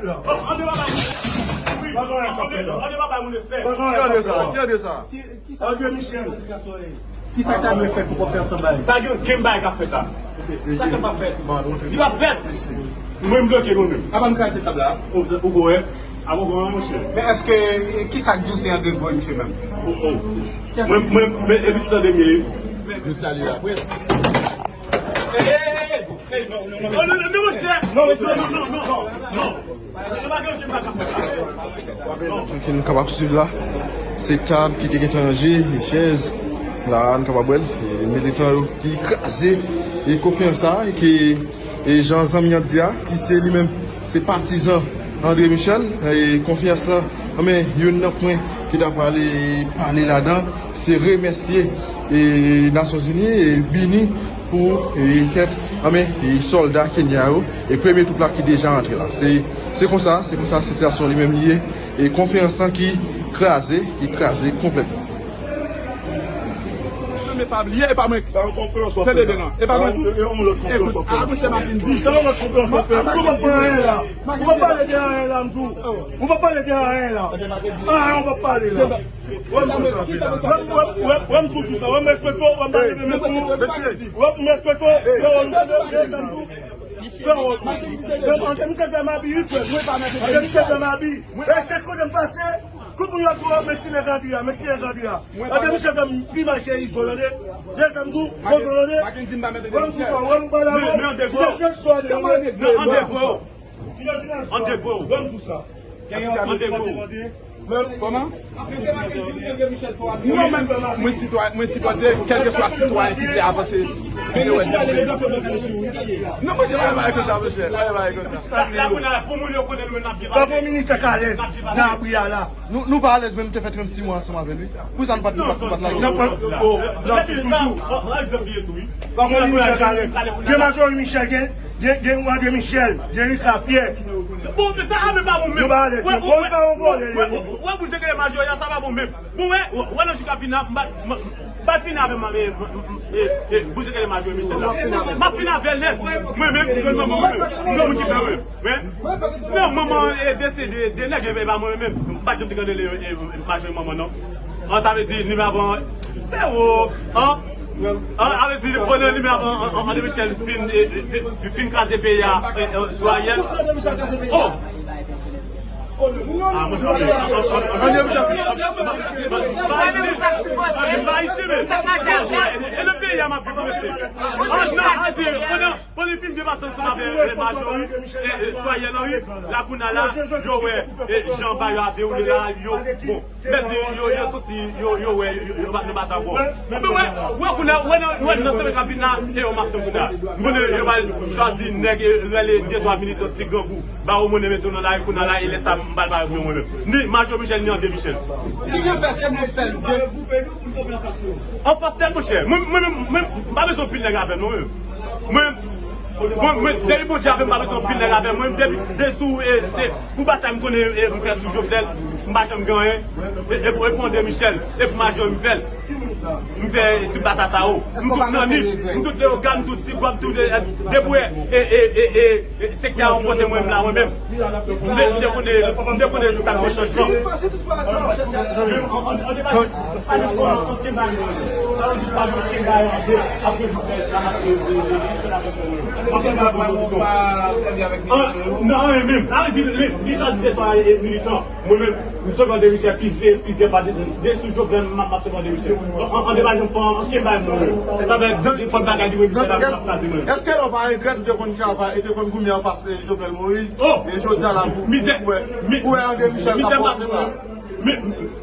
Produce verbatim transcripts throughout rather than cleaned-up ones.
André papa moun. Wi, André papa moun espè. Ki André sa? Ki André sa? André Michel. Kisa k ta dwe fèt pou konfyans lan bay? Pa gen okenn bagay k ap fèt la. Sa k ap fèt? Li p ap fèt. Mwen m bloke nou menm. Apa m kraze tab la? Ou, ou kwè? Apa w kwè, monchè? Men èske, kisa k di w se André k voye misye menm? Oh, oh. Mwen, mwen, men, epi se André m ye. Nou salye laprès. Hey, hey, hey, hey. Oh, non, non, non, monchè. Non, non, non, non, non, non. Tranquille, nou kapab swiv la. Se tab ki te gentan ranje, e chèz la, nou kapab wè l. E militan yo ki kraze e konfyans sa, e ki, e jan zanmi an di a, ki se li menm, se patizan André Michel, e konfyans lan, men youn nan pwen ki ta prale pale ladan, se remèsye e Nasyonzini e bini pou e tèt, anben, e sòlda Kenya yo, e premye twoup la ki deja antre la. Se, se konsa, se konsa sitiyasyon li menm li ye, e konferans lan ki kraze, ki kraze konplètman. Men pa bliye, e pa mwen. Tande byen non. E pa mwen. Ekout, a, monchè, Mackendy. Ou pa pale de anyen la, m di w. Ou pa pale de anyen la, m di w. Ou pa pale de anyen la. Anyen ou pa pale la. Wè m tou sou sa, wè m respekte w, wè m pa leve men pou ou. Wè m respekte w, frè, wè m tande w, frè, wè m tande w. Frè, wè m tande misye fè m abi, wi, frè. Tande misye fè m abi. E chèch kote m pase, tout moun yo ap di w, men ti nèg André a, men ti nèg André a. Tande misye fè m pi mal ke Izo, tande. Jè sa m di w, Izo, tande. Wè m tou sa, wè m pale avè w. Kisa chèch sa w tande, tande. An de gwo. An de gwo. Wè m tou sa. An de gwo. Kòman? Non, men mwen sitwayen, mwen sipòte kèlkeswa sitwayen ki vle avanse. Non, monchè, pa gen bagay konsa, monchè. Pa gen bagay konsa. La, la, pou moun yo konnen nou menm n ap gen pase. Pafò militè k alèz nan abri a la. Nou, nou pa alèz, men nou te fè trannsis mwa ansanm avè l, wi. Poukisa nou pa t, nou pa t, nou pa t lage? Nan pwen, o, nan toujou. Pafò militè k alèz. Gen Majori Michel, gen, gen, gen André Michel, gen Rika Pyè. Bon, men sa a menm pa bon menm. Nou pa alèz, bon, nou pa yon vòlè, li ye. Wè, wè, wè, bouzekele Majori a, sa pa bon menm. Bon, wè, wè, wè, nan jou k ap vin la, m pa, m, m, m pa fini avè m, e, e, e, bouzekele Majori Michel la. M ap fini avè l nèt. Mwen menm, mwen menm, mwen menm, mwen menm ki fè mwen. Men, non, manman, e, desede, de nèg, e, e pa mwen menm. M pa t janm te tande, e, e, Majori manman, non. An, sa vle di, nimewo avan, se ou, an? An, sa vle di, pandan nimewo avan, an, an, André Michel fin, e, e, fin, fin kraze peyi a, e, e, sou Ariel. Oh! Ah, mwen, mwen, mwen, mwen, e nan peyi a m ap viv, mesye. An, nan, a di, pandan, pandan li fin byen pase ansanm avè, avè Majori, e, e, sou Ariel Henry, la kounye a la, yo wè, e, jan bagay yo ap dewoule la, yo, bon. Mèsi, yo, yo soti, yo, yo wè, yo, yo, yo bat, yo bat ankò. Epi wè, wè kounye a, wè nan, wè nan semèn k ap vin la, e yo m ap tann kounye a. M konnen yo pral chwazi nèg, e, rele de twa militan ti grangou, ba yo monnen mete yo nan lari kounye a la, e lè sa, m pral pare pou yo mwen menm. Ni Majò Michel, ni André Michel. Ki yo fè se nou sèl, de gwoup e nou pou n kanpe anfas yo. Anfas nèt, monchè. Mwen, mwen, mwen, mwen, m pa bezwen pil nèg avè m, non, mwen. Mwen, mwen, mwen, depi Bondye avè m, m pa bezwen anpil nèg avè m. Mwen, depi, de sou, e, se, pou batay m konnen, e, m fè sou Jovenel, m pa janm gen anyen. E, e pou, e pou André Michel, e pou Majò m fè l. M fè tout batay sa yo. M tout Nanny, m tout Leyogàn, m tout Tigwav, tout, e, e, depi, e, e, e, e, e, sektè a ranpòte mwen, m la mwen menm. M te, m te konnen, m te konnen t ap gen chanjman. Nan anyen menm. Sa vle di, li, li chwazi de twa militan. Mwen menm, m sove André Michel plizyè, plizyè fwa. De, de sou Jovenel, m ap, m ap sove André Michel. An, an, André pa janm fè ankenn bagay pou mwen. Sa vle di nenpòt bagay li wè Michel ap kraze mwen. Èske lè w pa regrèt ou te konn travay e te konn goumen anfas, e, Jovenel Moïse? Oh! E jodi a la pou, mizè, pou wè, mi-, pou wè André Michel k ap fè sa? Mi-,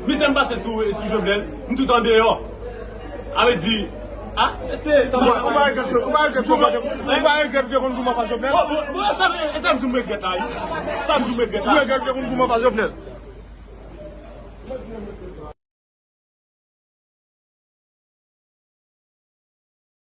mizè m pase sou, sou Jovenel, m tout andeyò. A vle di, a, se ou pa, ou pa regrèt, ou pa regrèt, ou pa regrèt ou te konn goumen anfas Jovenel? Bon, bon, bon, sa, e sa m di m regrèt la, wi. Sa m di m regrèt la. Ou regrèt ou te konn goumen anfas Jovenel?